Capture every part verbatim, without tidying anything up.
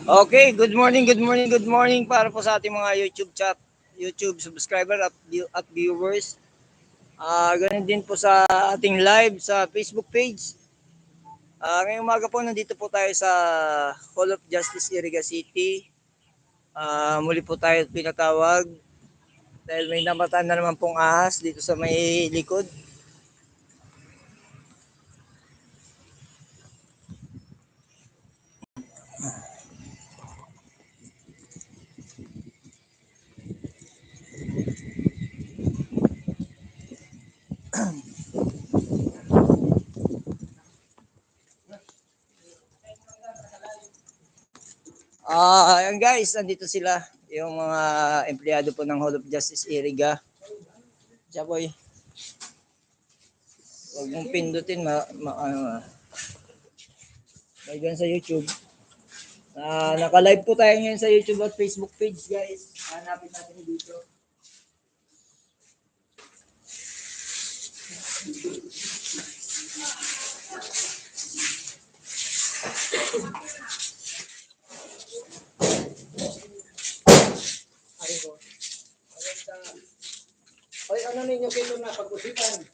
Okay, good morning, good morning, good morning para po sa ating mga YouTube chat, YouTube subscriber at, view- at viewers. Ah, ganun din po sa ating live sa Facebook page. Ah, ngayong umaga po, nandito po tayo sa Hall of Justice, Iriga City. Ah, muli po tayo pinatawag dahil may namataan na naman pong ahas dito sa may likod. Ah, ayan guys, nandito sila, yung mga empleyado po ng Hall of Justice Iriga. Jaboy. Huwag mong pindutin, ma, ma, ano, ah. May dyan sa YouTube. Ah, naka-live po tayo ngayon sa YouTube at Facebook page, guys. Hanapin natin dito. Oy, ano ninyo kito na pag-usipan?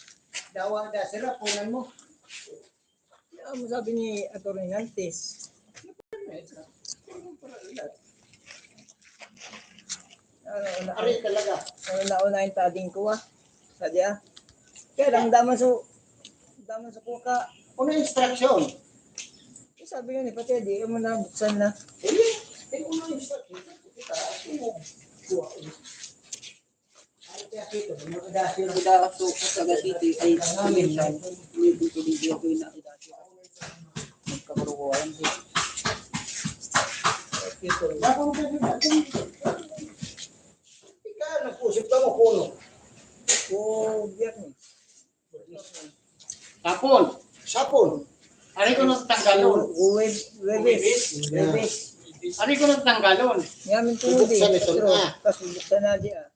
Dawa da sila, punan mo. Ano sabi ni Attorney Nantes? Ano, una, Ari talaga. Ano na una yung tading ko, ah. Sabi, ah. Kaya lang, daman su, daman su kuka. Ano instruction? Eh, sabi nga ni, pati di mo na buksan na. Eh, eh, ano instruction? Kita, ano, kuha. Kita su sa City ay minsan, hindi ko, hindi ako na nagkakaroon siya. Ika, nagpusip ka mo, puno. O, Biyernes. Sapon. Sapon. Ari ko nang tanggalon. Huweb-, Huwebes. Huwebes. Ari ko nang tanggalon. Yamin ko. Bubuksan ito na. Tapos bubuksan na di, ah.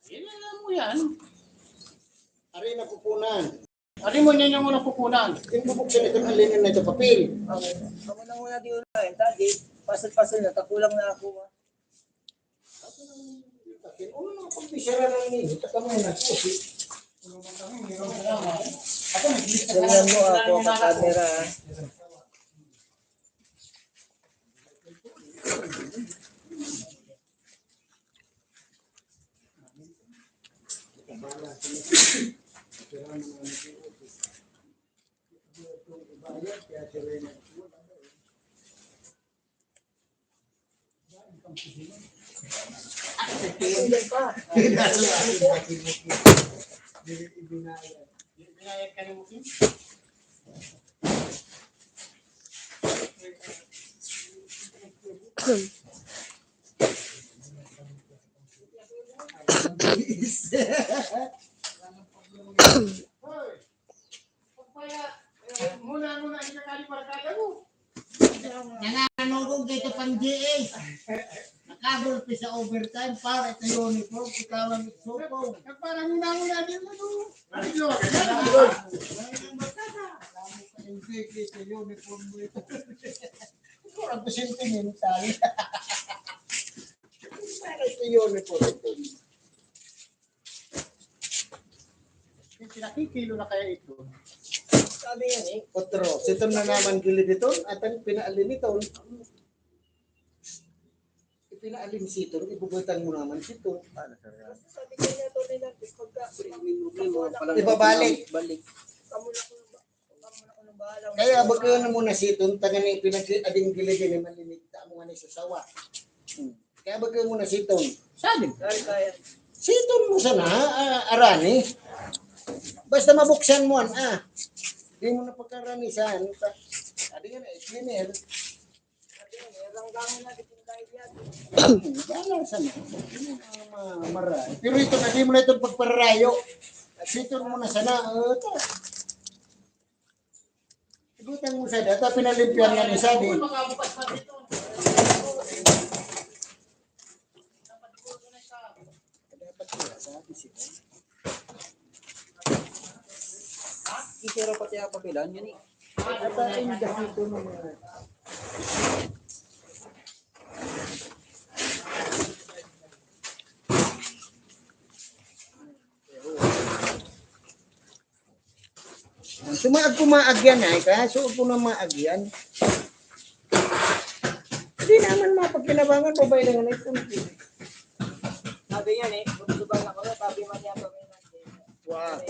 Yan, alam mo yan. Ari na kupunan. Ari mo niya yung una kupunan. Yung bubuksan ito, ang linen na ito, papel. Ako, ako nang una di una, eh. Tadi, pasal-pasal na, takulang na ako, ah. Ano na pagpisara na ninyo? Taka mo na, susi. Tingnan mo ako, camera, ah. Nanganonggong kayo pang J A. Nakagulpi sa overtime para ito uniform, ikaw ang itsoko. Nagparang una-una din mo, no? Ano yun? Alam mo pa yung J K sa uniform mo ito. Siguro ang sentimental. Para ito uniform ito. Pinakikilo na kaya ito. Sabi yan eh. Otro, siton na naman gilid ito, at ang pinaalin ito. Ipinaalin siton, ibubutang mo naman siton. Sabi ko niya to nila, pagka, ibabalik. Balik. Kamu na ko Kaya baga na muna siton, tangan ni pinag-ading gilid ni malinigta mo nga ni susawa. Hmm. Kaya baga muna siton. Sabi. Siton mo sana, ah, arani. Basta mabuksan mo, ah. Di mo na pagkaranisan. Adi nga na, itinir. Wala sana. Ma-, mara. Pero ito na, di mo na ito pagpararayo. Siton mo na sana. Oh, ito. Ibutang mo sa data, pinalimpiyan nga ni Sadi. Isero pati apa pilan yan eh. Ata yung gasito mo. Suma ako maagian ay, kaya so ako na maagian. Hindi naman mapagkinabangan, babae lang na ito. Sabi niya, eh, magsubang na kami, sabi man niya, kami na. Wow.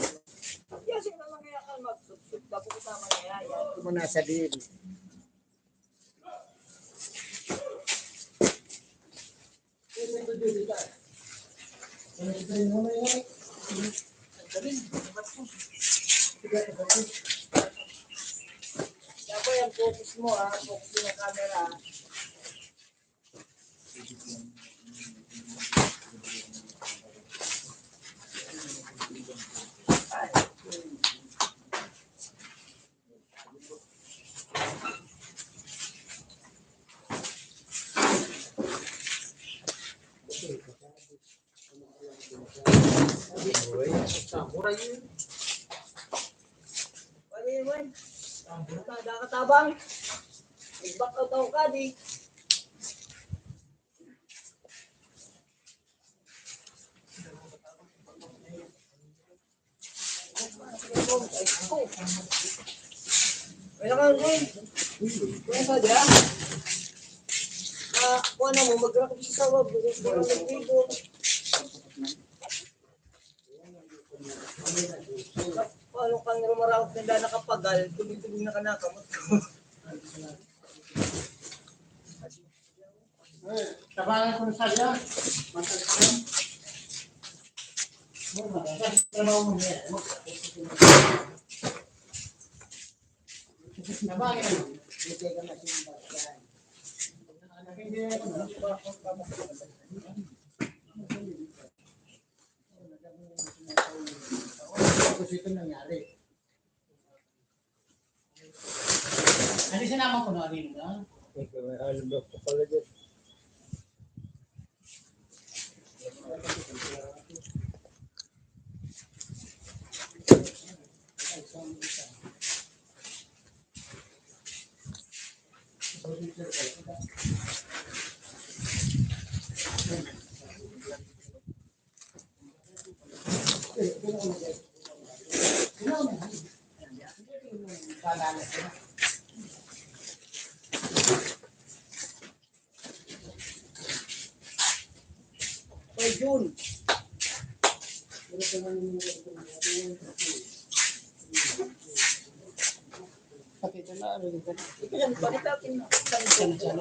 Yan, sino naman kaya ka magsubsub? Tapos kita man niya, yan. Ako mo nasa din. Yan po yung focus mo, ha? Focus yung camera. Tabang. Iba ka tau ka di. Kaya ka, Ron. Kaya ka dyan. Ah, kung ano mo, mag-rock sa sawa, bukas mo lang ng trigo. Paano kang rumarawat ng dana kapagal, tuloy-tuloy na ka na, kamot ko. Eh, tabangan ko na sa iya. Matagal. Tabangan. Kasi ito nangyari. Ano siya naman kuno, ano yun, no? Ito, may alam na po pala dyan. Kay Jun. Pakita na, ano yun? Pakita, pakita.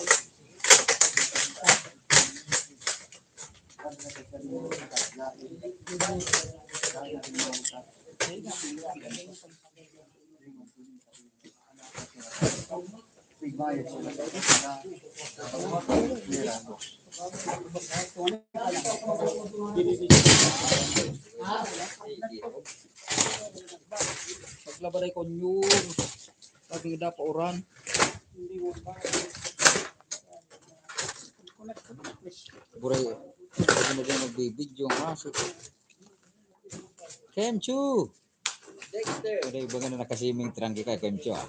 Paglaba na i konyur, pag dapat oran. Buray, buray na dyan magbibidyo nga si Kemchu. Dexter. Buray, baga na nakasiming terang ka, Kemchu, ah.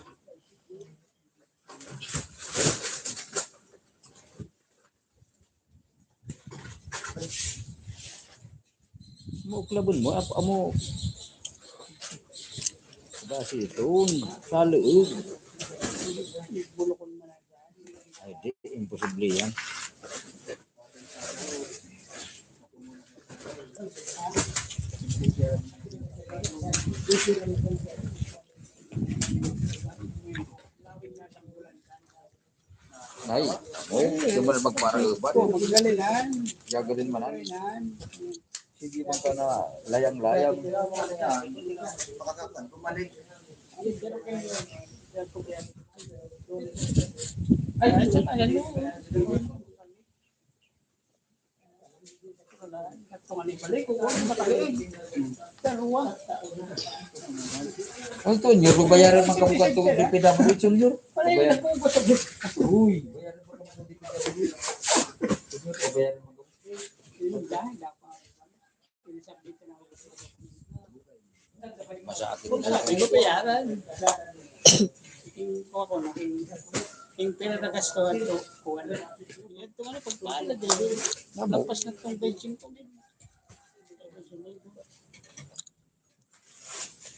Mo klabon mo, ap-, amo. Basi itong saluug. Ay, di, imposible yan. Ay, oh, cuma magpara ba? Jagalin manan. Sige, bang ka na layang-layang. Ay, ay, ay. Ay, Tonyo, babayaran man kamo ka to D P W, Tonyo. Babayaran. Uy, babayaran man kamo ka D P W. Tonyo, babayaran man kamo. Masakit. Iba pa yan. Ing, kuwan ko na, ing, ing pera na gasto ato, kuwan. Ito nga na pagpala, dali. Namo. Lampas na tong benching ko, dali.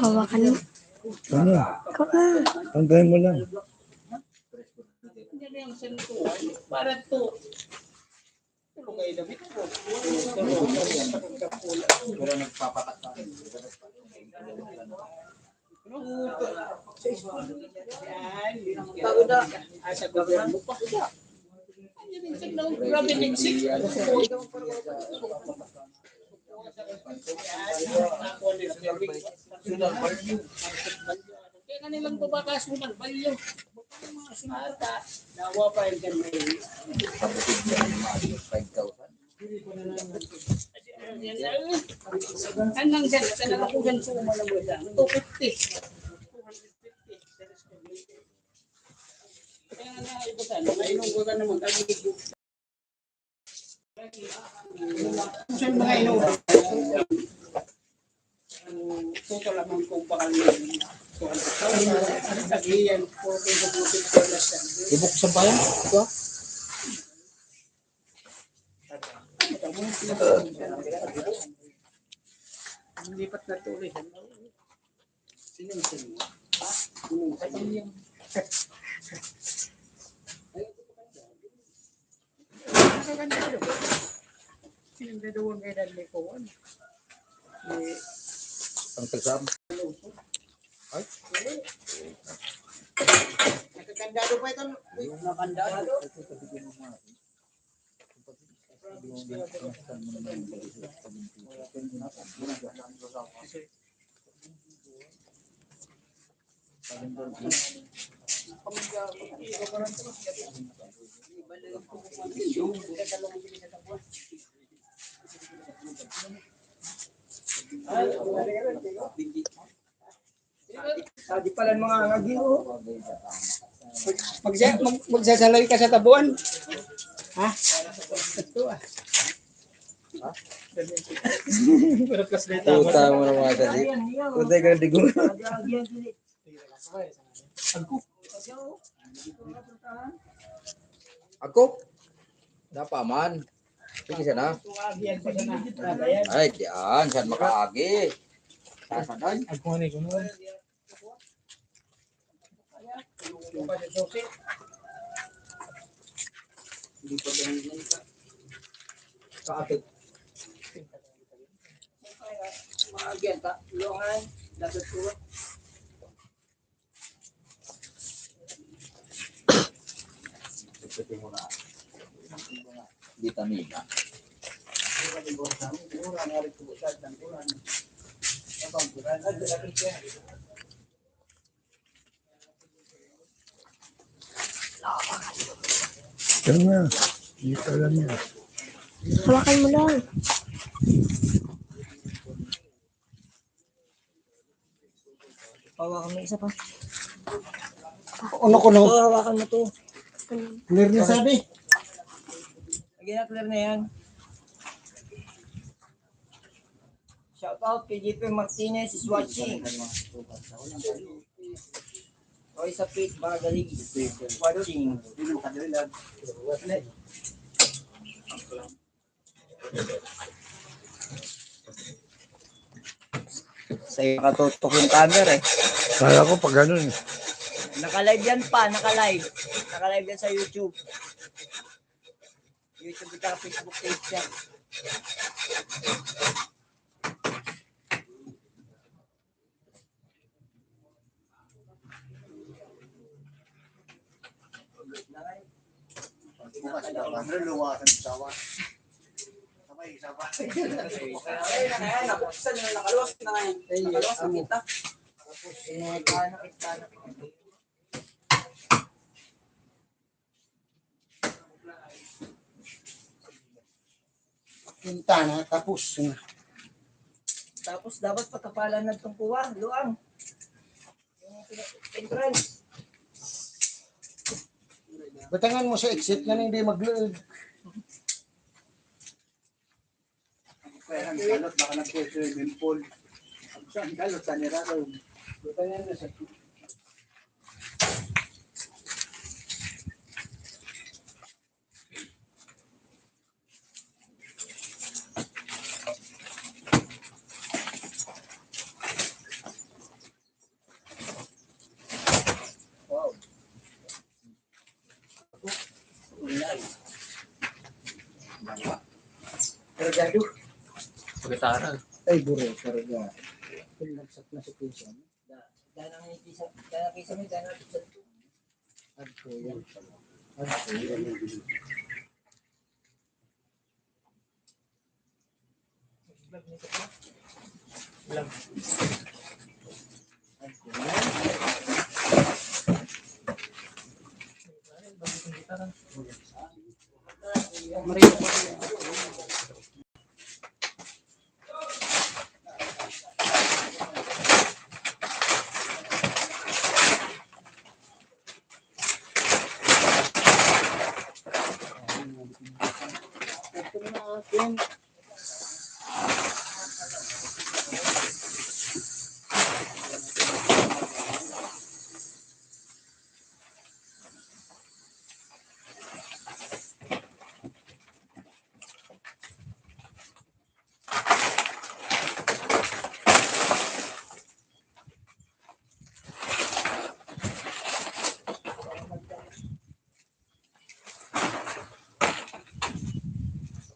Hawakan mo. Ano? Kapa. Tanggalin mo lang. Kaya nga nilang babakasuhan, balyo. Ata, nawa pa yung kan may. Five thousand. Anong dyan? Sa nalakugan ko mo lang mo dyan. Two fifty. Kaya nga na, iba ka, mga inunggo ka naman. Saan mga ino? Ang total amount kong bakal niya, two hundred thousand. Ano sa iyan? Four hundred fifty thousand. Ibuk sampayan? Ito? Hindi pa natuloy. Nakakandado. Sinong dadawang kaya dali ko, ano? Eh, Uncle Sam. Ay? Nakakandado pa ito. Nakakandado. Sabi pala ng mga ngagi, oh. Pag, pag, mag, magsasalay ka sa tabuan. Ha? Ito, ah. Puta mo naman, Tadi. Puta ka, di ko. Ako? Dapat man. Sige, sana. Ay, diyan. Saan makaagi? Sasadan. Ako, ano, ikaw naman. Kaatid. Makaagi, ta, longan, dapat ko. Vitamina. Yan nga. Dito lang yan. Hawakan mo lang. Hawakan mo isa pa. Ano ko, no? Ito, hawakan mo to. Clear na sabi. Lagi na, clear na yan. Shout out kay J P Martinez is watching. Roy Sapit, Magaling, watching. Sa'yo nakatutok yung camera eh. Kala ko pag ganun eh. Naka-live yan pa, naka-live. Naka-live yan sa YouTube. YouTube at saka Facebook page yan. Bukas daw, ano, luwasan sa asawa. Sabay, sabay. Ay, na ngayon, nabuksan na, nakaluwas na ngayon. Nakaluwas na kita. Punta na, tapos na. Tapos dapat patapalan na itong kuwa, luang. Yung entrance. Batangan mo sa exit na hindi magluod. Kaya ang kalot, baka nagpo-swimming pool. Ang kalot sa nira, batangan na sa Kargado. Pagkatara. Ay, buro, karga. Pinagsak na sa puso. Da, da nang isa, da nang isa, da nang isa. Agko yan. Agko yan.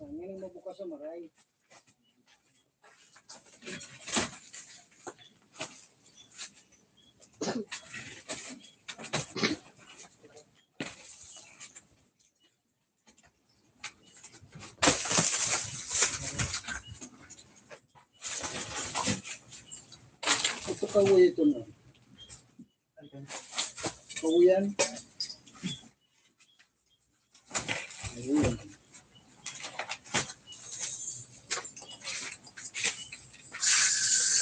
Ang ina mo bukas sa maray. Ito kahoy ito na. Kahoyan. Ayun.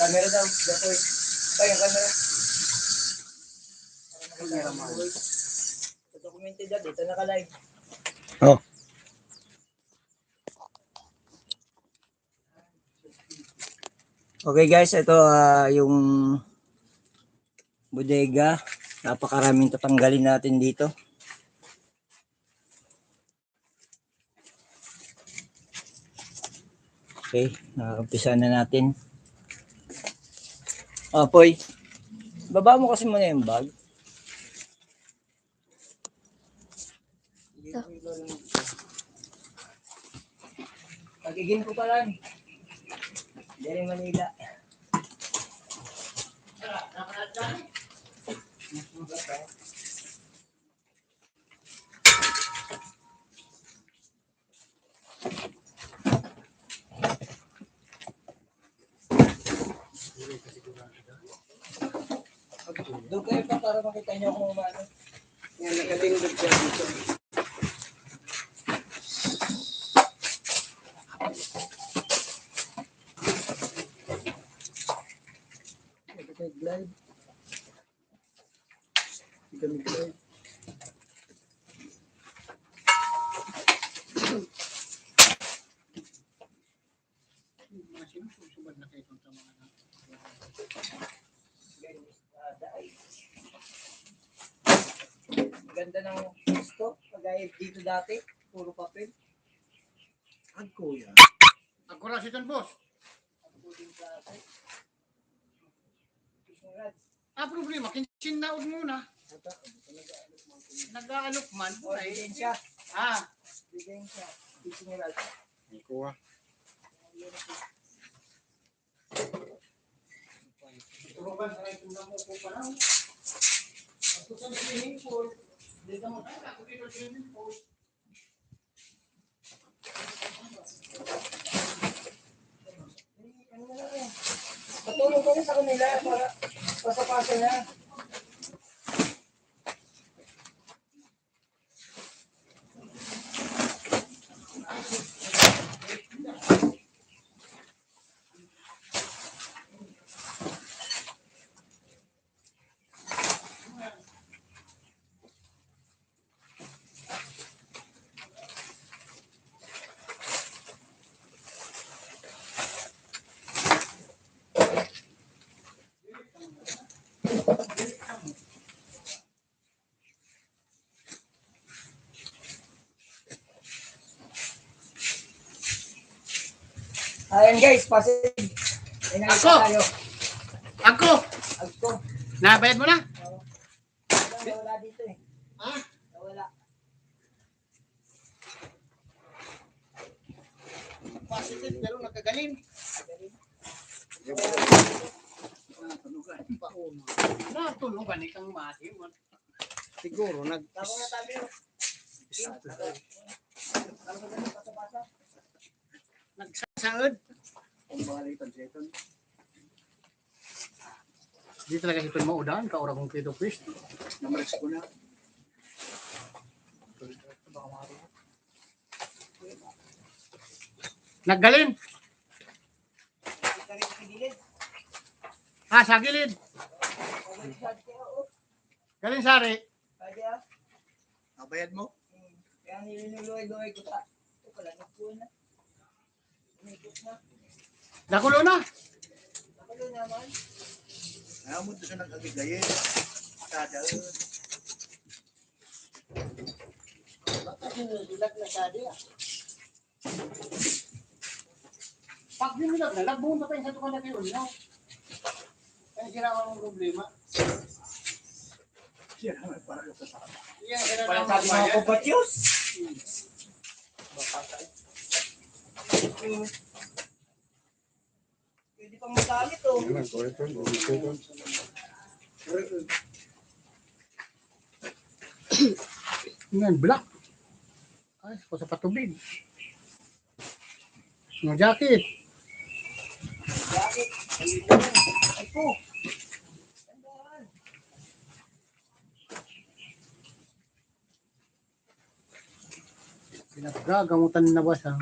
Camera daw, Jacoy. Tayo, camera. Camera man. Sa dokumente dyan, dito naka-live. Oh. Okay guys, ito ah, yung bodega. Napakaraming tatanggalin natin dito. Okay, nakakapisa na natin. Apoy, baba mo kasi muna yung bag. Pagiging ko pa lang. Dari Manila. Doon kayo pa para makita niyo kung umano. Yan, nakatindog siya dito. Ito kayo, glide. Ito kayo, glide. Mga sinususuban na kayo sa mga Ganda ng gusto. Kagaya dito dati, puro papel. Agko yan. Agko ra si John Boss. Agko din dati. Ang problema, kinsin na og muna. Nag-aalok man. Oh, ay, ebidensya. Ah. Ebidensya. Kinsin na. Ang kuha. Patulong kami sa kanila para pasapasa na. Ayan guys, Pasig. Ayan, Ako! Tayo. Ako! Ako. Nabayad mo na? Oo. Wala, wala dito eh. Ha? Wala. Tulungan ikang mati mo. Siguro nag- Nagsasaod. Di talaga siya maudan, kaura kong Pito Pis. Namalis ko na. Naggalin. Ah, sa gilid. Galing sari. Nabayad mo? Nakulo na. Ayaw mo to sa nag-agigay eh. Kada eh. Pag dinilag na, lagbong na pa yung sa tukang laki yun, no? Ay, sira ang problema. Yan, sira ang problema. Para sa mga kubatyos. Pwede pang magamit, oh. Yan, black. Ay, ako sa patubig. Ang jacket. Jacket. Ay po. Pinaggagamutan na ba siya?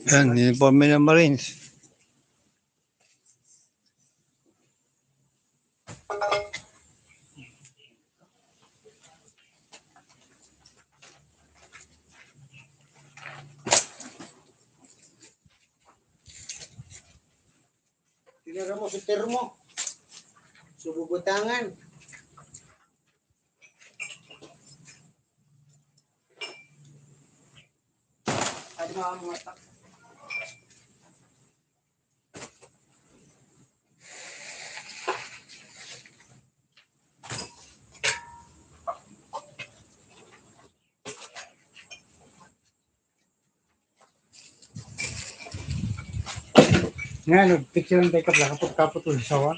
Yan, uniforme ng Marines. Tinira mo sa termo. Sa bubutangan. Adi mga mga tak- Nga, no, picture ng take up lang, kaput-kaput ko sa sawa.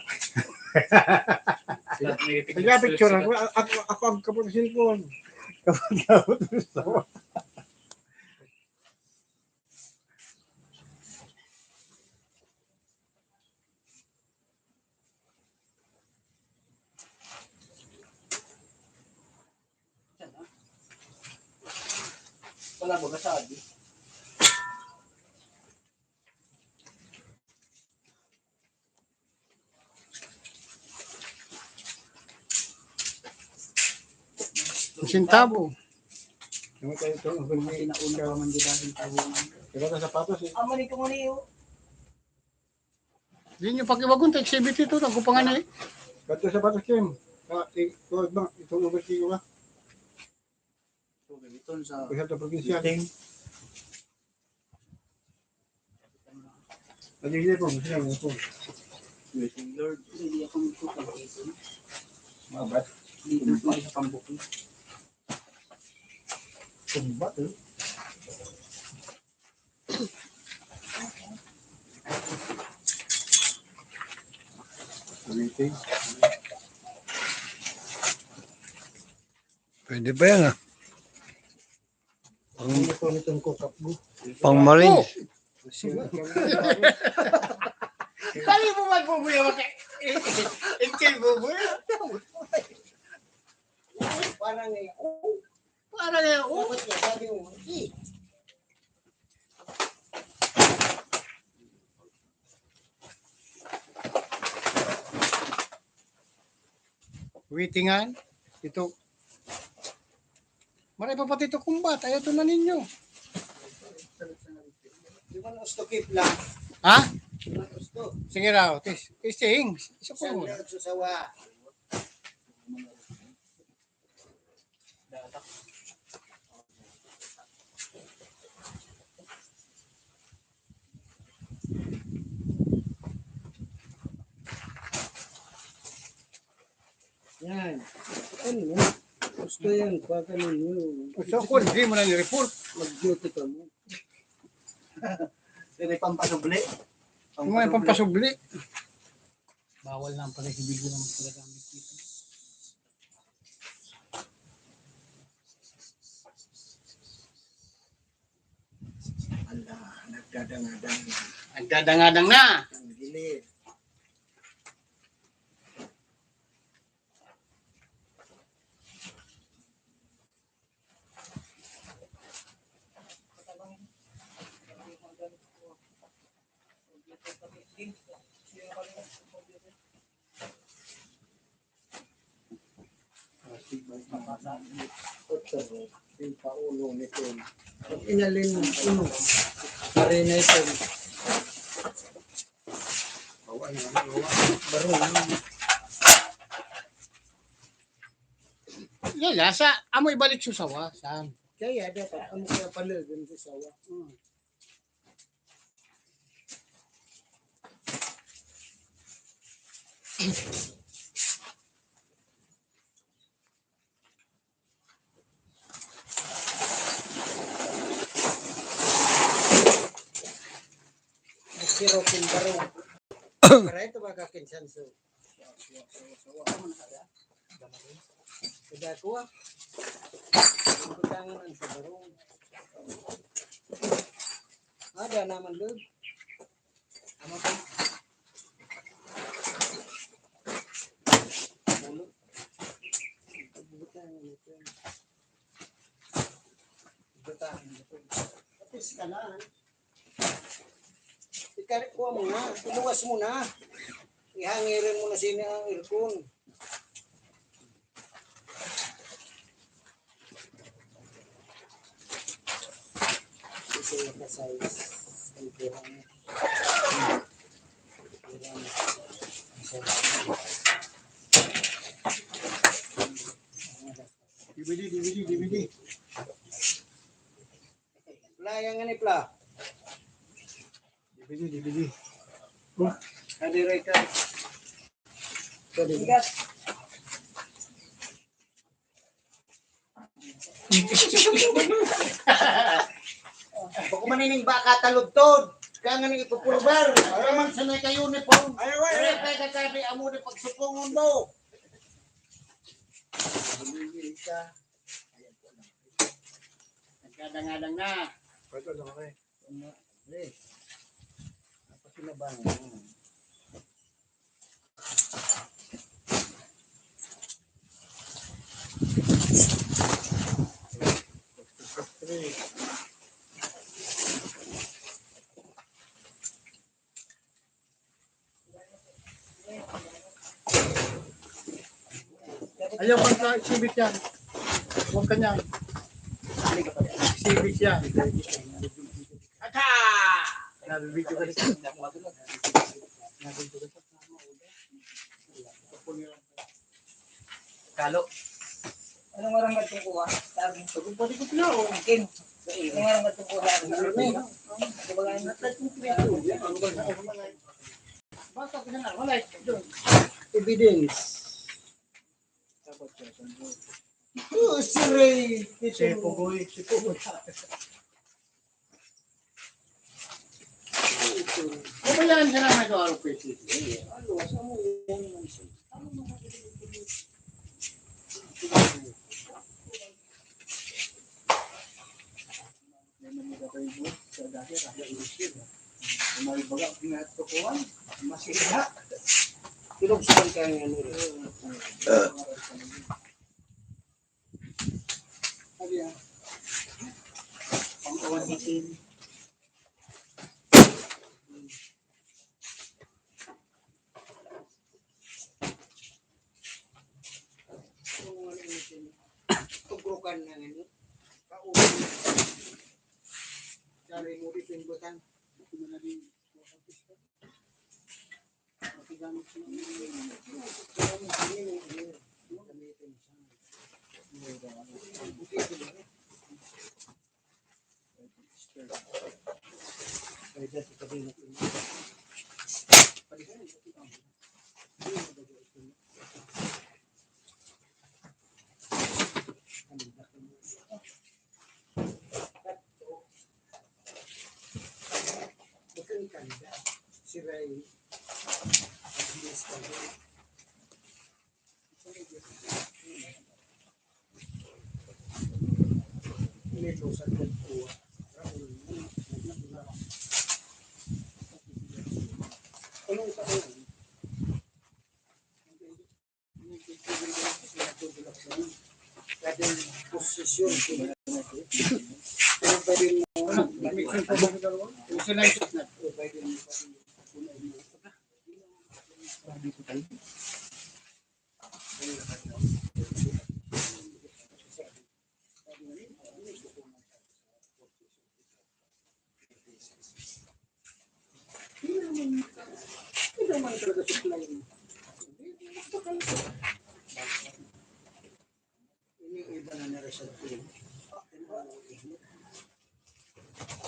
Kaya picture ako, ako, ako ang kaput ng cellphone. Kaput-kaput ko sa sawa. Wala ba kasabi? Sintabo. Yung tayo ito, ang huli. Pinauna pa man kita sintabo. Diba sa sapatos eh? Amo nito mo niyo. Di nyo pakiwagun, ta exhibit ito, nagkupangan eh. Ba't sa sapatos, Kim? Ah, i-, ito ba? Ito ba, ito ba? Ito sa probinsya. Ano yun po? Ano yun po? Lord, hindi ako magpapag-ipon. Mabat? Hindi ko pa sa pambukin. Tumbat eh. Pwede ba yan ah? Pang, pang Marines. Kali mo magbubuya, maka-, eh, eh, eh, bubuya. Parang eh, oh. Parang eh, oh. Waitingan. Ito. Maray pa pati ito kumbat. Ayaw ito na ninyo. Di ba na usto kip lang? Ha? Di ba na usto? Sige raw. Tis-, testing. Isa po. Sa sawa. Yan. Ano na? Gusto yan, baka ninyo. Gusto ko, hindi mo na ni-report. Mag-duty ka mo. Pwede pampasubli. Yung mga pampasubli. Bawal na pala si video na magpalagamit dito. Ala, nagdadang-adang na. Nagdadang-adang na. Ang gilid. Inalim ng ulo. Pare na ito. Barong. Yan, sa, amo ibalik sa sawa, sa. Kaya dapat, amo kaya pala, dun sa sawa. Hmm. Siro kin barong. Kira ito baka kin sanso. Kada kuwa. Butangan ang sa barong. Ada naman doon. Ano to? Ulo. Butangan ito. Butangan ito. Tapos ka na. Ikari, kuha mo na. Iluwas mo na. Ihangirin mo na sini ang aircon. Ito yung kasayos. Ang pera niya. D V D, D V D, D V D. Pla, yang ini, Pla. D V D, D V D. Oh, ada record. Sorry. Ingat. Bako manining baka taludtod. Kaya nga ni ipupulbar. Ay, man, sanay kayo ni Pong. Ay, ay, ay. Pero kaya katabi, amo ni pagsupungon mo. Nagkadang-adang na. Pwede lang, okay. Ano, pre? Napakinabangan. Ayaw kang ka-exhibit yan. Huwag ka niyan. Exhibit yan. Ata! Nabibidyo ka rin. Nabibidyo ka rin. Kalo. Anong orang nagtungkuha? Sabi, pagkumpali ko na, oh. Akin. Anong orang nagtungkuha? Ano ba nga? Basta ko na, wala ito. Evidence. Oh, si Ray. Si Pugoy, si Pugoy. Kabayaan ka naman ito, R P C. Ano yan? Pang-uwan natin. Tugrukan na nga ni. Pauwi. Dari mo di pembuatan.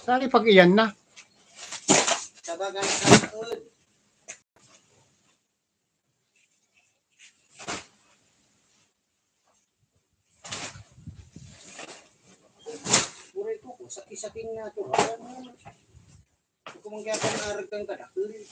Sali pag-iyan na. Sabagan sa ud. Pure ko, ko saki-saki nga to. Ko mangke akan argang kada kuri.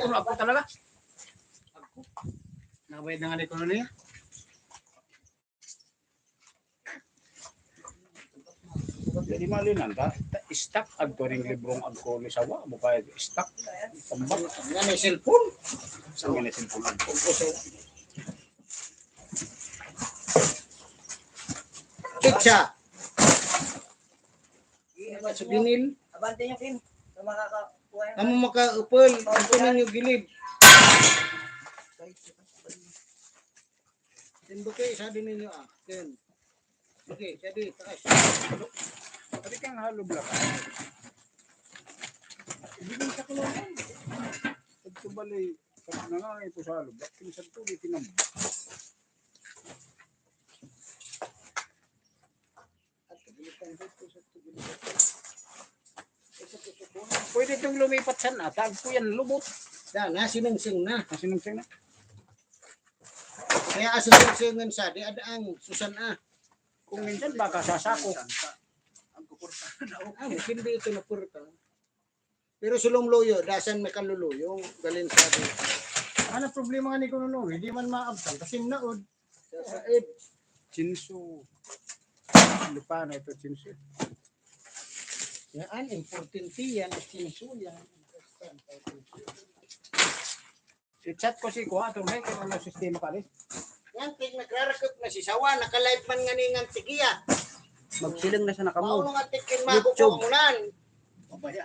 Ako talaga. Nakabayad na nga ni Colonel. Jadi mali nanda, ta istak agko ring librong agko ni sawa, buka istak. Tambak. Nga ni cellphone. Nga ni cellphone agko. Pizza. Sa dinil. Abante nyo, Kim. Kamu makakakuha. Kamu makaupul. Ito ninyo gilid. Then buke, sa dinil nyo, ah. Then. Okay, sa di, taas. Tadi kan halo belakang. Hindi sa kulungan. Ito bali, pag nangangain po sa halo, ba't pinsan to, di tinambak? Pwede itong lumipat sana, tagpo yan, lubot. Yan, nasiningsing na. Nasiningsing na. Kaya asiningsingan sa, di ada ang susan, ah. Kung minsan baka sasako. Ah, hindi ito napurta. Pero sulong luyo, dasan makaluluyo, galin sa di. Ano problema nga ni Konono, hindi man maabtan, kasi naod. Sa, sa ed. Chinsu. Lupa na ito, chinsu. Yan, importante yan, chinsu yan. I-chat ko si kuwa, attorney, kung ano sistema pare. Yan, ting nagrarakap na si sawa, naka-live man nga ni ngan tigiya. Magsiling na sa nakamu. Maunong ang tikin YouTube. Makukuha mo nan. Mabaya.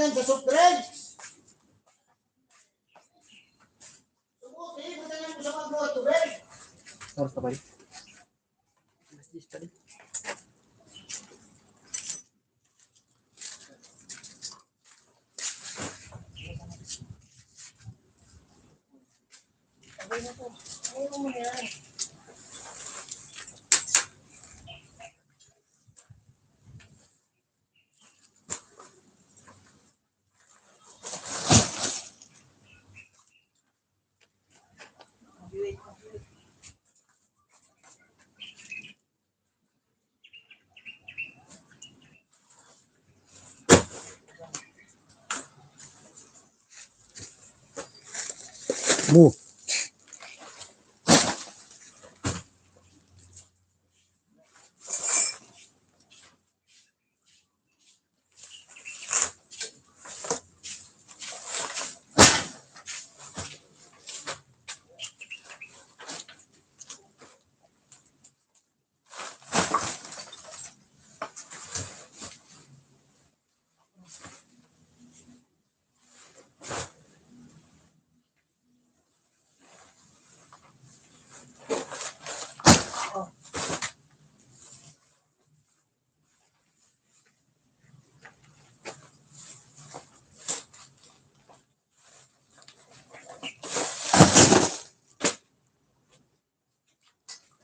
yan sa soft drinks. Subuti, buti na yan sa mga tubig. Oras na ba? Alas diyes pa rin. Mu.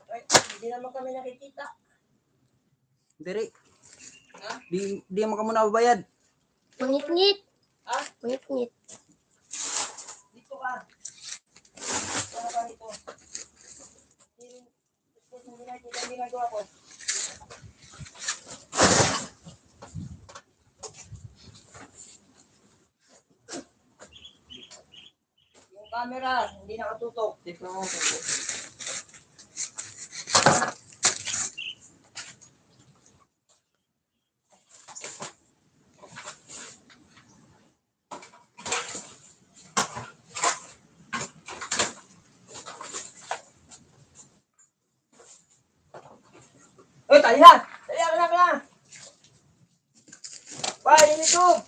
Ay, hindi naman kami nakikita. Diri. Ha? Di, di naman kami nababayad. Mangitngit. Ha? Mangitngit. Dito ka. Ano ka dito? Hindi, hindi nakikita ang ginagawa ko. Yung camera, hindi nakatutok. Ito. Oy, tali na. Tali na, tali na. Pa, yung YouTube.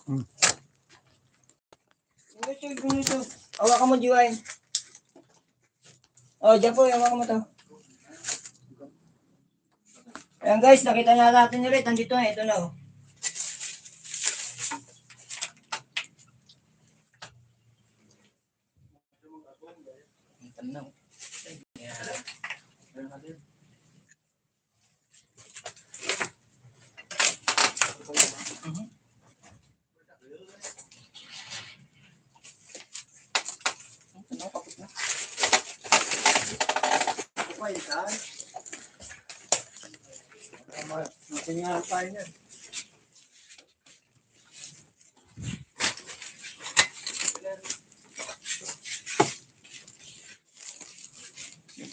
Hmm. Yung YouTube, yung YouTube. Hawakan mo, Juwain. Oh, diyan po, hawakan mo to. Ayan guys, nakita niyo natin ulit. Nandito na, ito na, oh. Ang tanaw. Mhm. Ang tanaw, kapit na. Matingin tayo niyan.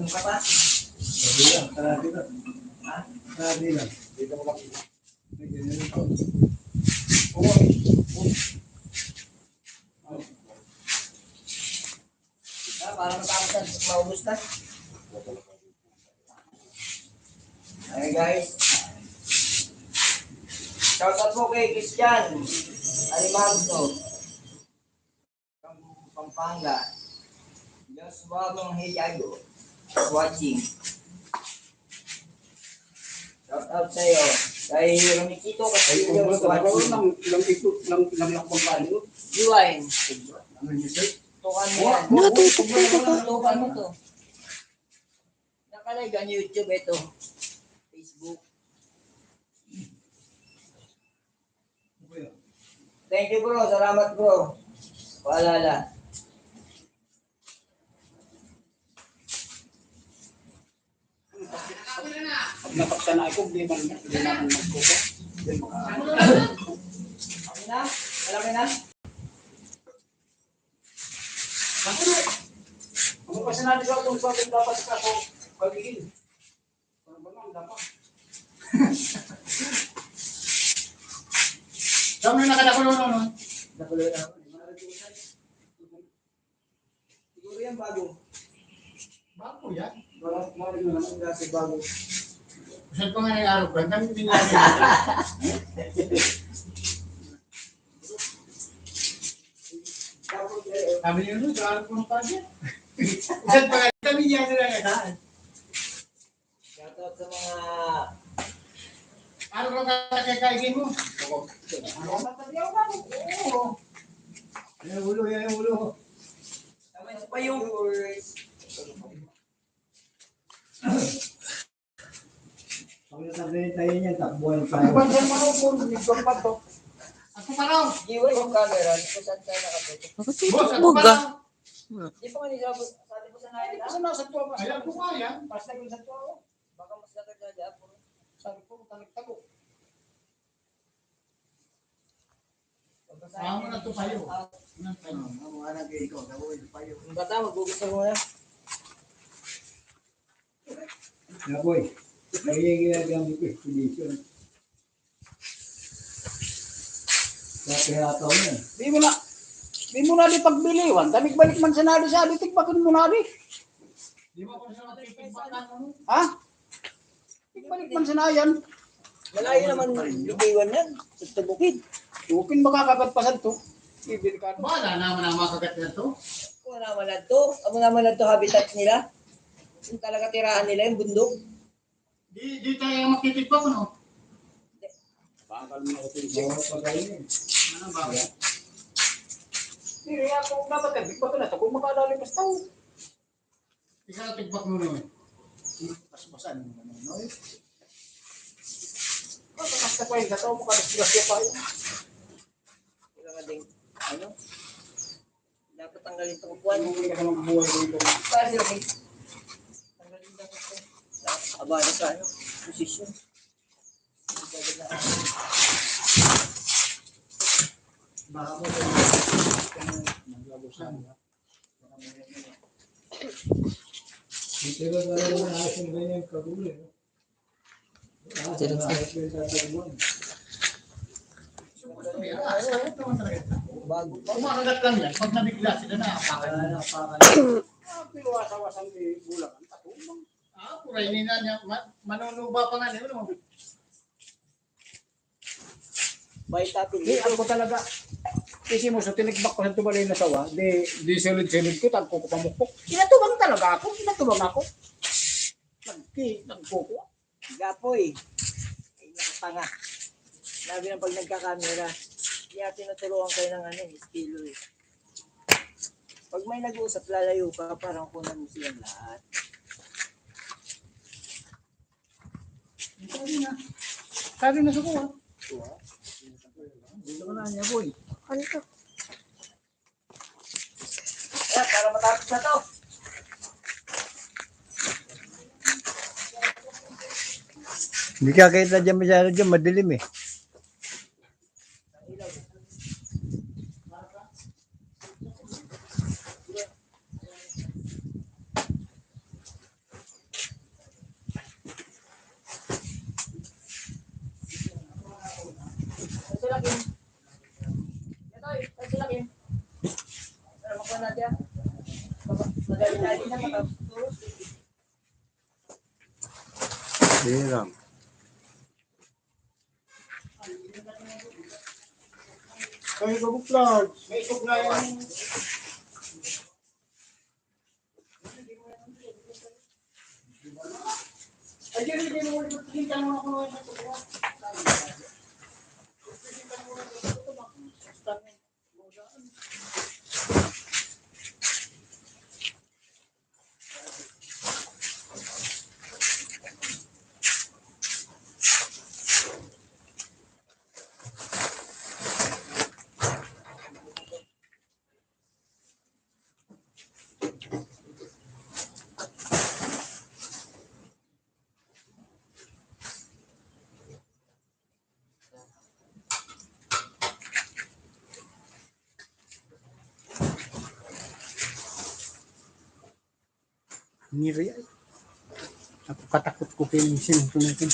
Yung ka pa? Sabi lang, sabi lang. Ha? Sabi lang. Dito ko makita. Ah, para matapos na, maubos na. Ayan, guys. Shout out po kay Christian Alimanto, Pampanga. Joshua Manghiago, watching. Shout out sa'yo. Kay Ramikito Castillo, watching. Lang, lang ito, lang, lang, lang pagkain. Yuan. Ano yun, sir? Tukan mo yan. Natutukan ko pa. Tukan mo to. Nakalive ang YouTube ito. Facebook. Thank you, bro. Salamat, bro. Paalala. Pag napaksa na ako, di man, di man magkuko. Di man. Ano na? Alam mo na? Ako na. Ang mga sinabi ko, kung bakit dapat sa ako, pagiging. Ano ba nga, dapat? Saan mo yung nakadakulo, no, no? Dakulo na ako. Siguro yan bago. Bago yan? Bago, bago na naman kasi bago. Saan pa nga nangyari ko? Ang dami din natin. Kami yun, doon ko ng pagi. Isang pagi kami yan sila na kaan. Shout out sa mga... Ano ba ka kakaigin mo? Ako. Ano ba? Yan ulo, yan ulo. Tama yung payo. Pag nasabi tayo niyan, takbuhan tayo. Ako pa raw. Iwan yung camera, di ko saan tayo nakatutok. Bakit Boss, ako pa raw. Di pa nga nila, sabi ko sa nila. Kasi nasa tuwa pa. Ayan po nga yan. Pas na yung sa tuwa ko. Baka mas lahat na dyan. Sabi ko, tanagtago. Amo na to payo. Ano, ano, ano, ano, ikaw, gawin, payo. Ang bata, maghugas na muna. Yaboy, kaya ginagawa ko expedition. Sa pihataw na. Di mo na, di mo na di pagbiliwan. Tanik-balik man sa nadi sa di, tikbakan mo na di. Di mo ko sa tikbakan mo. Ha? Tigbalik man sa nayan. Malayo naman lubiwan yan. Sa bukid. Bukid makakagat pa sa to. Ibil ka. Wala naman ang makagat na to. Wala naman na to. Amo naman na to habitat nila. Yung talaga tirahan nila, yung bundok. Di, di tayo ang makitigpa ko, no? Bakal mo ako ito. Ano ba? Hindi, ako dapat, hindi pa ko na, kung makadali, basta. Ikaw, tigbak mo naman. Paspasan mo naman, no? Basta, basta pa yun, katao mo, kadisgrasya pa yun. Kailangan ding, ano? Dapat tanggalin itong upuan. Hindi ka naman buhay dito. Pare, okay. Tanggalin dapat ito. Dapat abala sa, ano, posisyon. Baka mo, naglago sa, ano? Dito na talaga ang aking ganyan kagulo, eh. Tira ko. Bago pa. Kumakagat lang yan. Pag nabigla sila na, apakan na, apakan na. Ah, pero asawa-asawang di bulang ang tatulong. Ah, pura ini na niya. Ma-, manunuba pa nga niya, ano? Bay tapin. Di, ako talaga. Kasi mo, sa tinigbak ko sa tumalay na sawa, di, di silid-silid ko, tagko ko pamukpok. Kinatubang talaga ako, kinatubang ako. Nagki-, nagkukuha. Gapoy. Ay, nakatanga. Sabi ng pag nagkakamera, kaya tinuturuan kayo ng ano, eh, estilo eh. Pag may nag-uusap, lalayo ka, parang kunan mo silang lahat. Sabi na. Sabi na sa kuha. Dito ka na niya, boy. Ano to? Ayan, para matapos na to. Hindi ka kita dyan masyado dyan, madilim eh. Hindi lang. Kayo ka buklan. May isog na yan. Ngiri ay. Ako katakot ko kay Minsan ko natin.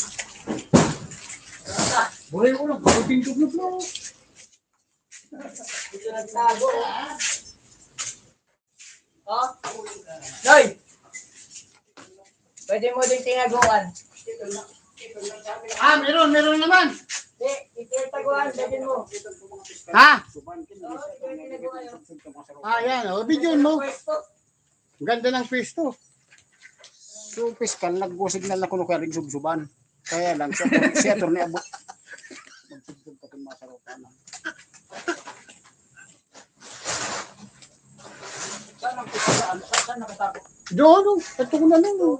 Boleh ko lang, pag-uting ko po. Ito nagtago, ah. Oh? Noy! Pwede mo din tinaguan. Ah, meron, meron naman. Ha? Ah, yan. O, video mo. Ang ganda ng pwesto. So, piskal, nag-go signal na kuno kaya rin subsuban. Kaya lang, si Attorney, si Attorney Abo. Magsubsub pa itong mga saropa na. Saan ang piskal? Saan, saan nakatago? Doon, doon. Ito ko na lang, oh.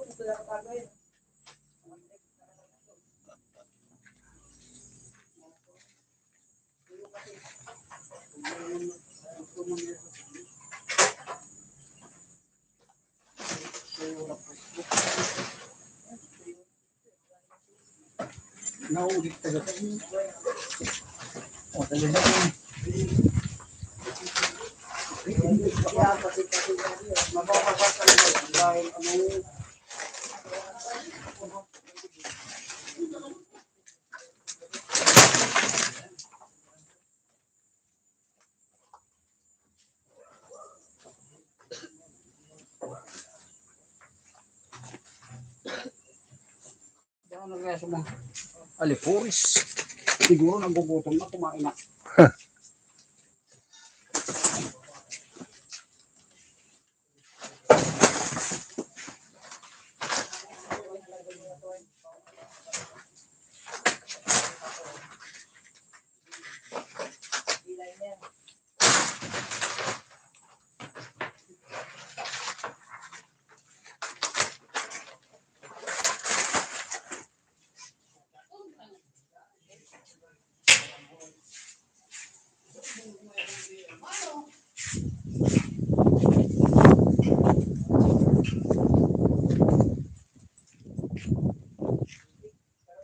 Naulit talaga. O, talaga. Mababasa talaga. Dahil ano, Ano kaya sa mga alipuris? Siguro nagugutom na, kumain na.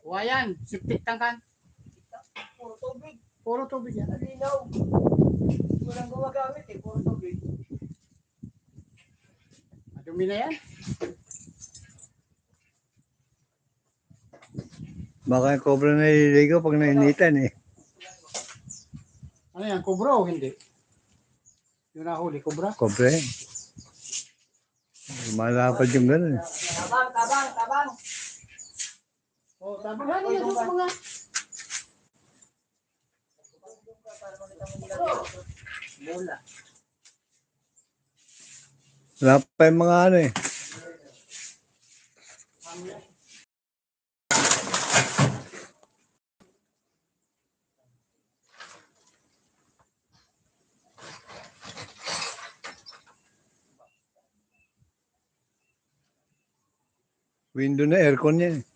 Wayan, septic tank kan? Puro tubig. Puro tubig yan. Malinaw. Walang gumagamit eh, puro tubig. Madumi na yan. Baka yung kobra na naliligo pag nainitan eh. Ano yan, kobra o hindi? Yung nahuli, kobra? Kobra yan. Malapad yung ganun eh. Tabang, tabang, tabang. O, tabang. Ano yan, mga Wala pa yung mga ano eh. Window na, aircon yan eh.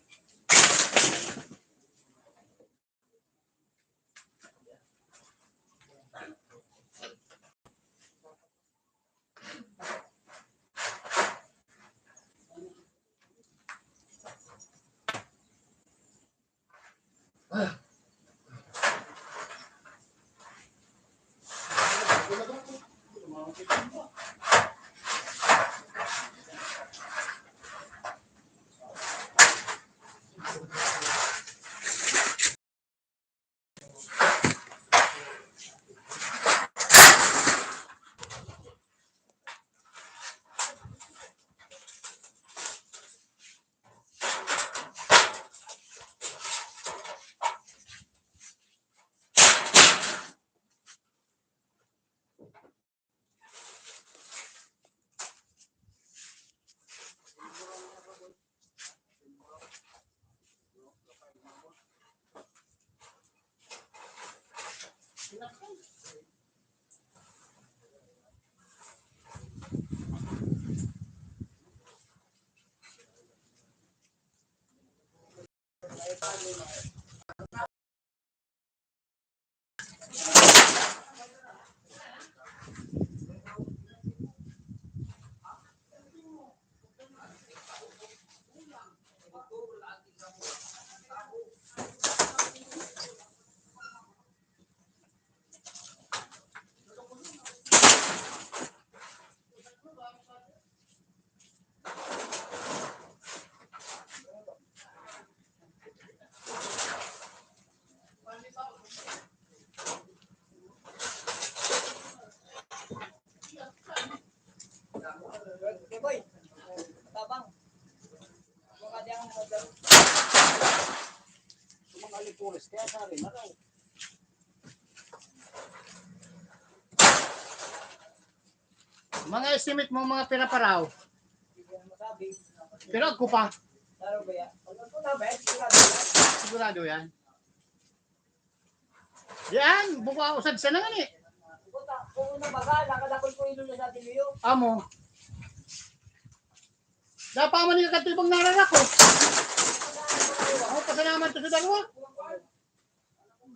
Mga estimate mo, mga pira parao. Pero ako pa. Sigurado yan. Yan, buka usad sana nga ni. Amo. Dapat man yung katibang nararako. Ako, pasalamat ko sa dalawa.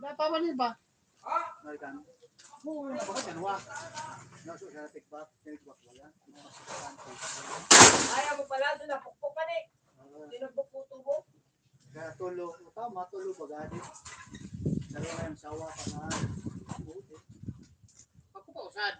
Wala pa man iba. Amerikano. Oo, baka dalawa. Naso sa tikbak, tikbak wala. Ayaw mo pala, doon napukpukan eh. Tinupok po tubo. Kaya tulo, tama, tulo bagadi. Dalawa yung sawa pa na. Ako pa usad.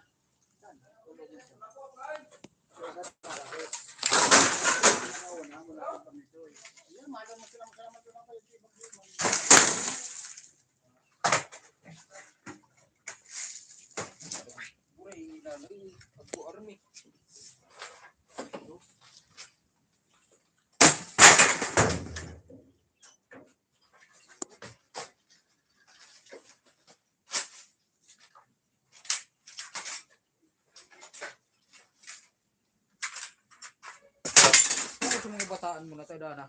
Ano sa mga bataan mo na tayo, Dana?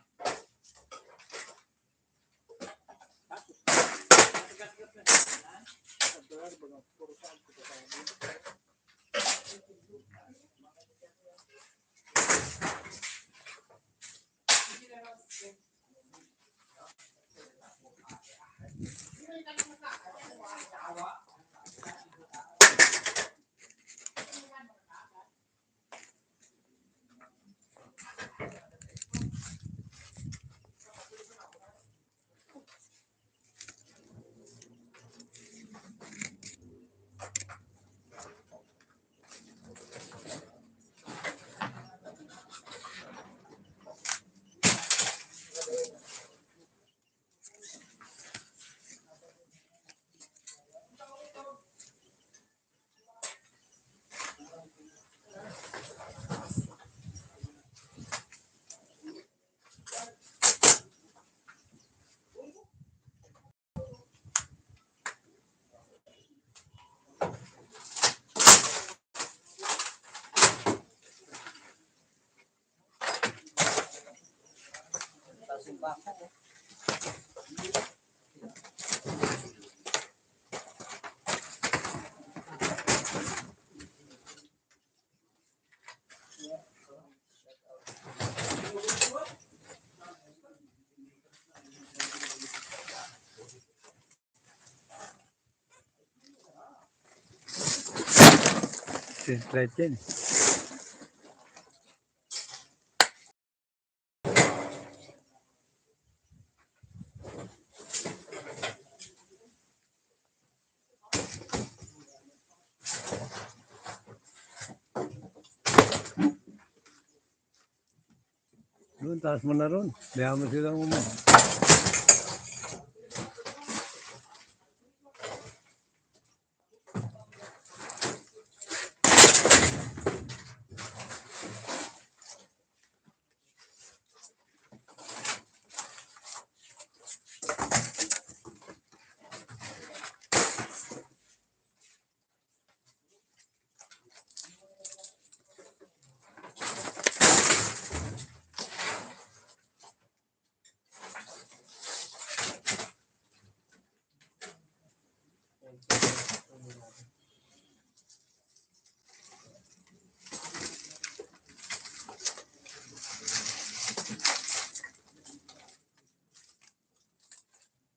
Siyempre, yan. Doon, taas mo na roon. Diyan mo sila umano.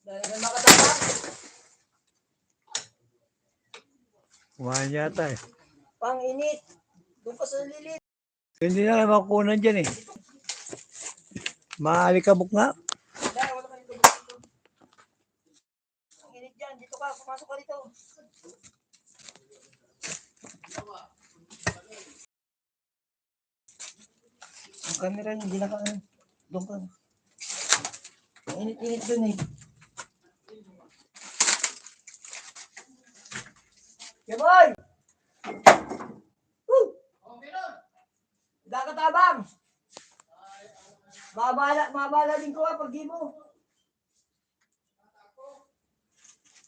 Dahil may makatapang. Kumain yata eh. Pang-init. Doon ka sa lilim. Hindi na kayo makukunan dyan eh. Maalikabok nga. Dahil wala kayong kabukod. Ang init dyan. Dito ka. Pumasok ka dito. Ang camera, hindi na ka, ano, doon ka. Ang init-init doon eh. Keboy! Woo! Dakatabang! Mabala, mabala din ko, ah, pag di mo.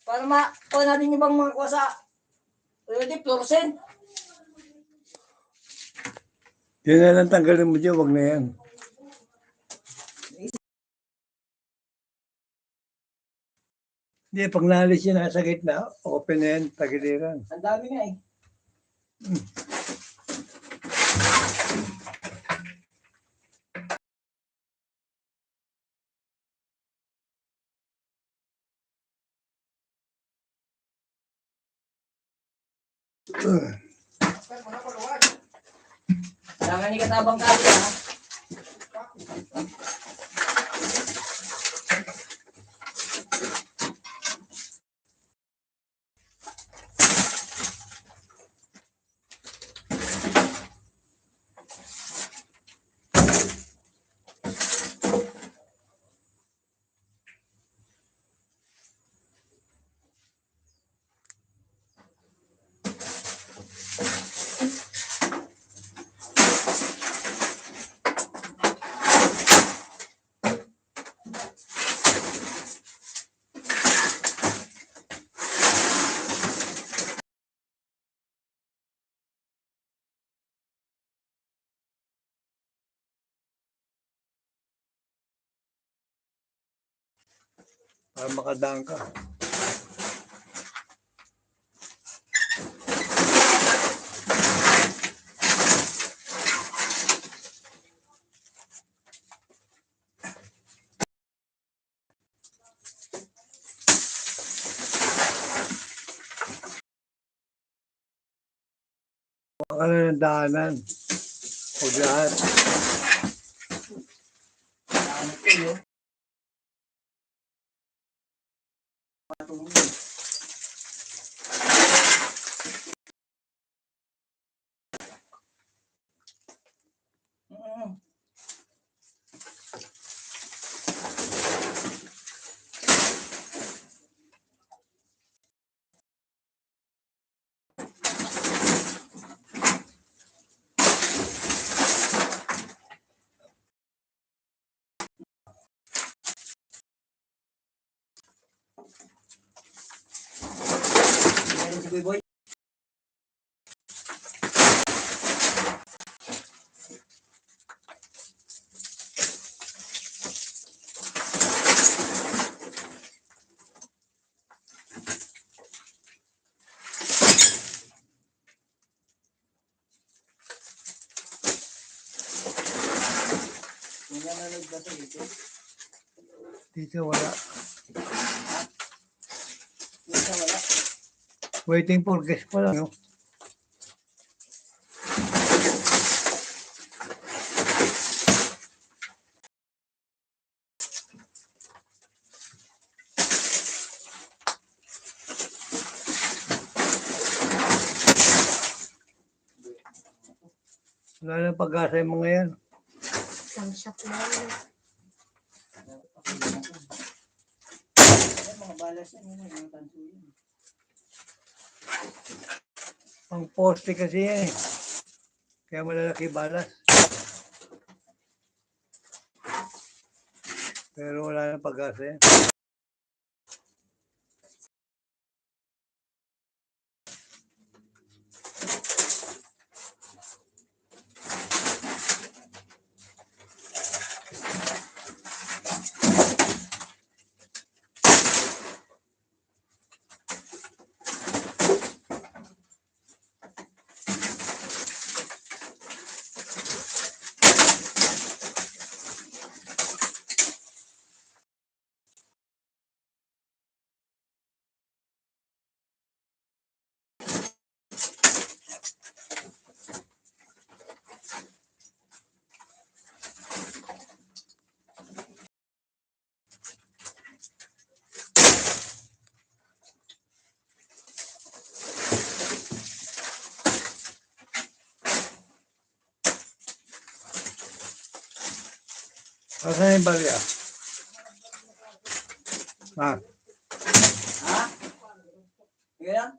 Para ma, ko na dini bang mga kuasa. Eh, di persen. Yan na lang tanggalin mo dyan, wag na yan. Hindi, pag naalis yan, nasa gitna, open na yan, tagiliran. Ang dami nga eh. Kailangan ni katabang kali, ha? Para makadaan ka. Baka na ng daanan. Huwag lahat. Dito wala. Waiting for guest pala, no? Wala nang pag-asa yung mga yan. Isang shot na yun. Ay, mga balas yan, yun, yung tanso yun. Pang poste kasi yan eh. Kaya malalaki balas. Pero wala nang pag-asa yan. Asan yung barya? Ah. Ha? Sige lang.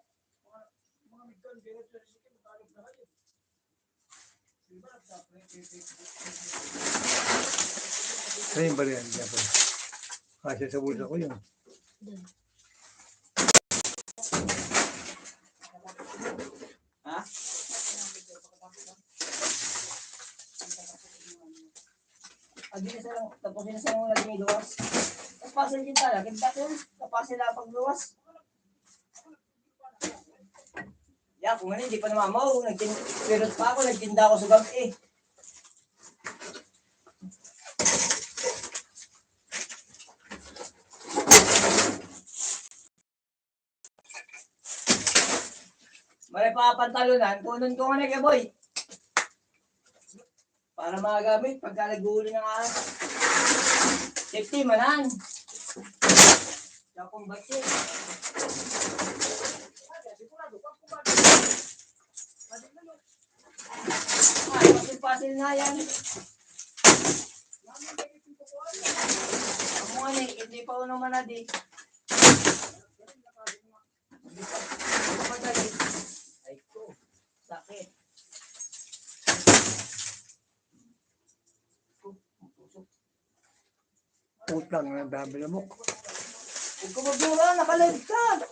Saan yung barya? Diyan pa. Kasi sa bulsa ko yun. Agad na sa lang, tapos na sa lang na diniluwas. Tapos pasal din talaga, kita ko, tapos sila pagluwas. Ya, kung ano, hindi pa namamaw, nagtin-, pero pa ako, nagtinda ako sa gabi eh. Mare pa pantalonan, kunin ko nga na kay boy. Para magamit, pagka naghuhuli ng ahas. Safety, manan. Siya kung batsi. Ah, pasil-pasil na yan. Ang mga ni, hindi pa uno manadi. Ay ko, sakit. Utang na dami na mo. Huwag ka magbura, nakaligtas.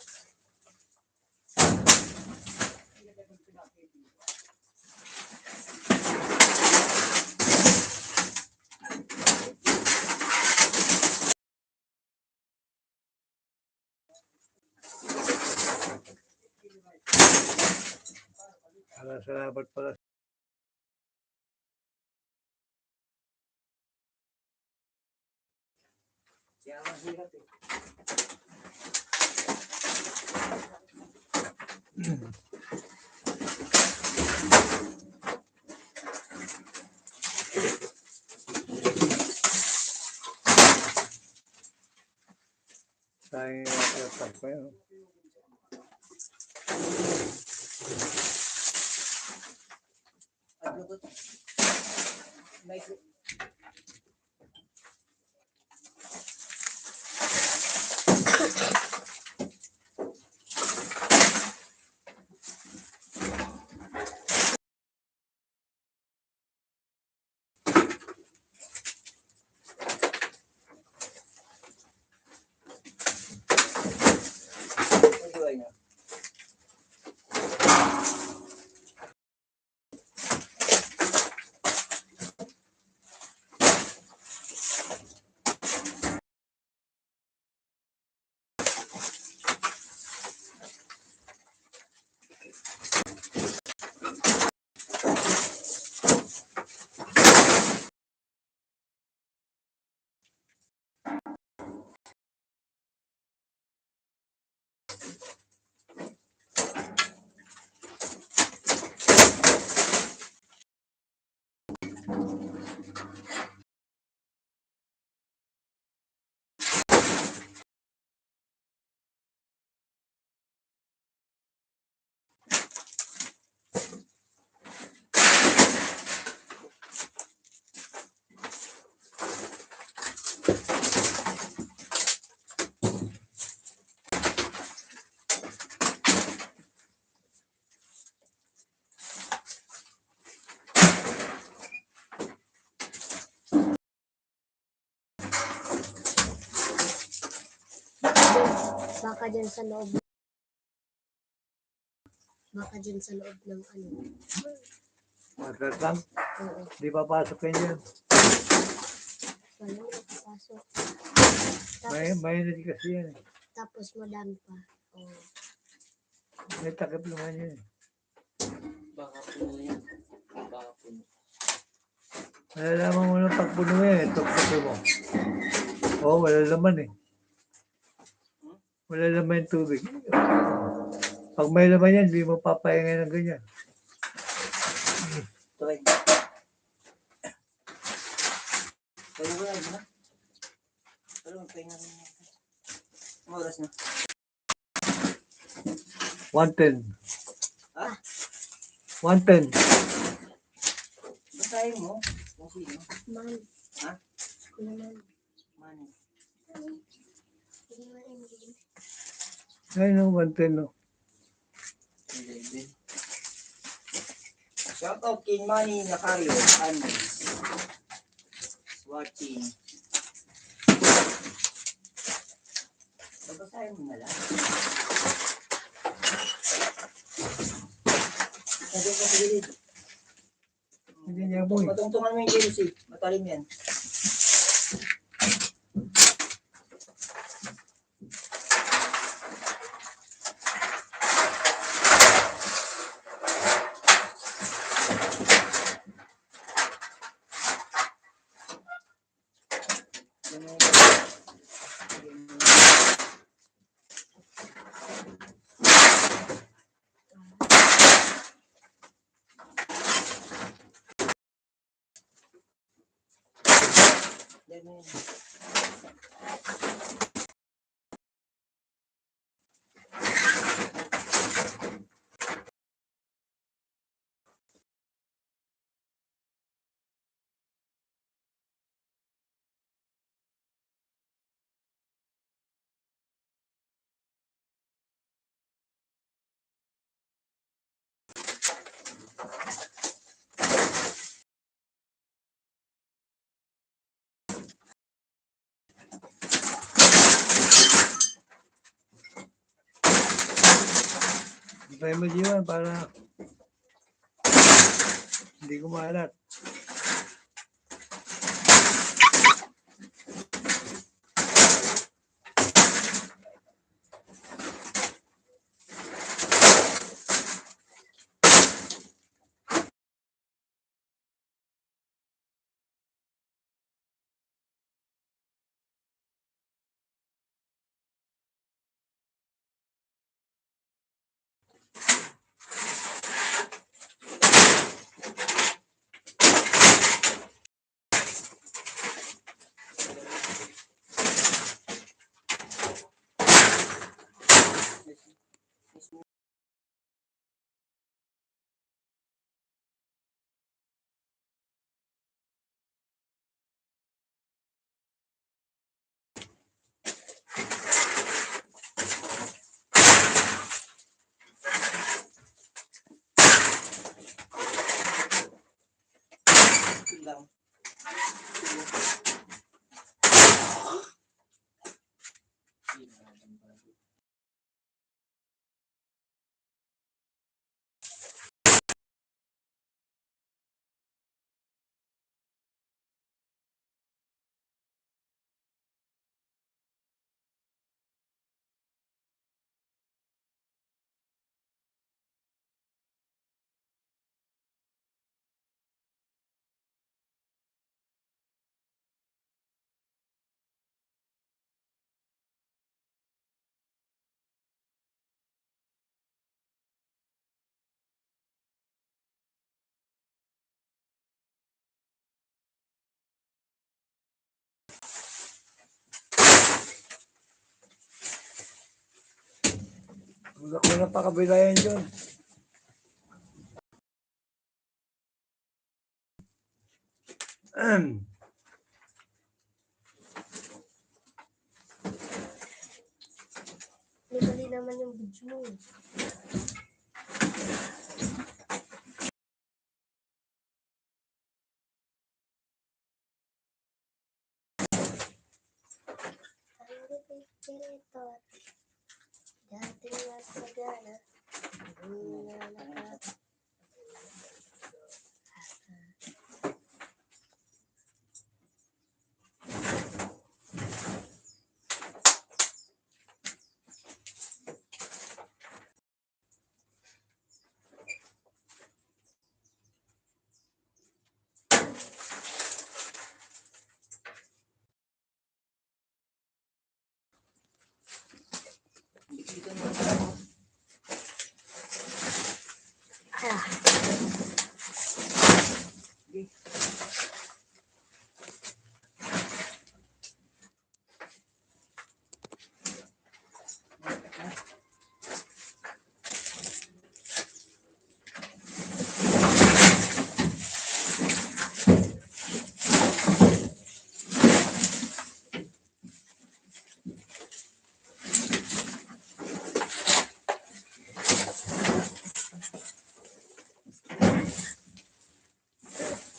Maraming salamat pala. Sayang yung atas pa yun. Baka dyan sa loob. Baka dyan sa loob ng ano. Water tank? Oo. Di papasok yan dyan. Wala na papasok. May, tapos, may na di kasi yan eh. Tapos madami pa. Oo. May takip naman yan eh. Baka puno yan. Baka puno. Malalaman mo na pag puno yan, eh, tuktukin mo. Oo, wala laman eh. Wala laman yung tubig. Pag may laman yan, hindi mo papahinga ng ganyan. Try. Kaya ko yan, ha? Pero magpahinga rin yan. Anong oras na? One ten. Ha? One ten. Basahin mo. Kung sino. Man. Ha? Kuya Man. Man. Ayun, no, one ten, no. Eleven. Shout out kay Manny Lacario, Andes. Watching. Babasahin mo na lang. Sabi ko sa gilid. Hindi niya, boy. Patungtungan mo yung J C. Matalim yan. Tayo mo diyan para hindi ko maalat. Wala, wala pa kabilayan yun. Mali naman yung video. Dating na sa gana, hindi na naka-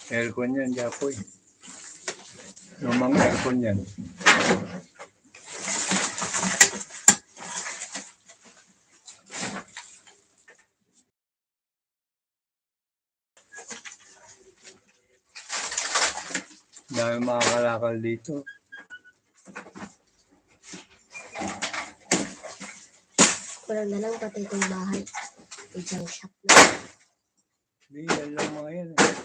Aircon yan, Japoy. Lumang aircon yan. Dami mga kalakal dito. Kulang na lang pati itong bahay. Isang shop na. Hindi, yan lang mga yan eh.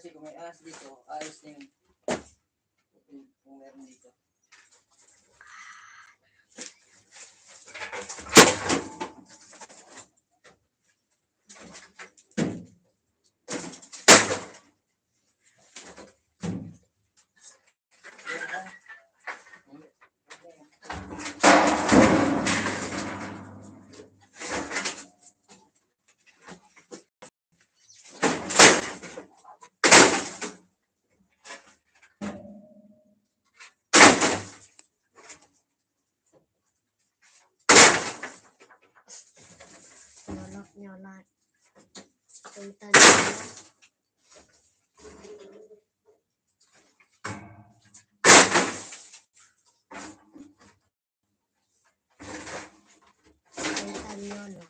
Kasi kung may alas dito, ayos na yun. Kung, kung meron dito. Nyola. Talitali nyola. Talitali nyola.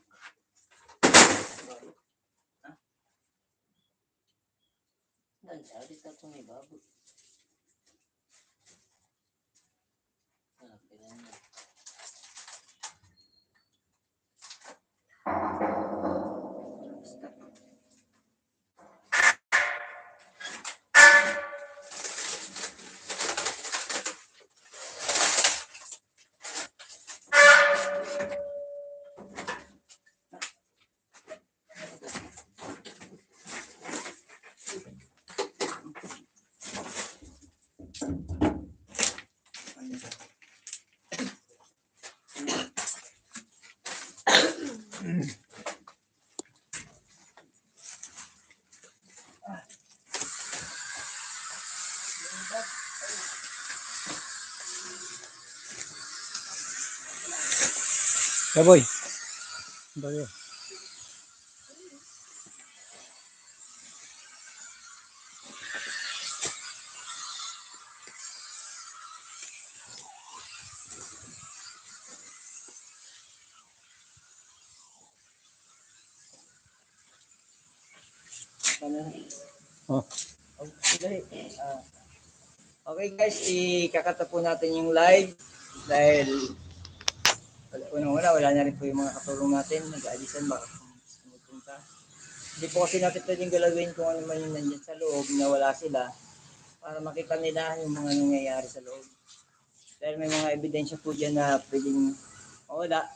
Kaboy. Bago. Ano? Oh. Okay, ah, okay, guys, ikakat na po natin yung live dahil wala po nang wala, wala na rin po yung mga katulong natin, nag-aalisan, baka kung sumusunod pa. Hindi po kasi natin pwedeng galawin kung ano man yung nandyan sa loob na wala sila para makita nila yung mga nangyayari sa loob. Dahil may mga ebidensya po dyan na pwedeng mawala,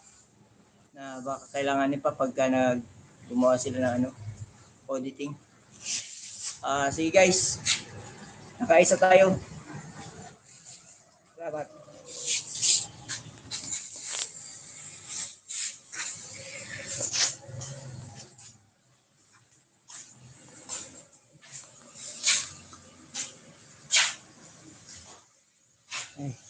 na baka kailangan nipa pagka nag-, gumawa sila ng ano, auditing. Ah, sige guys, nakaisa tayo. Salamat. Ay,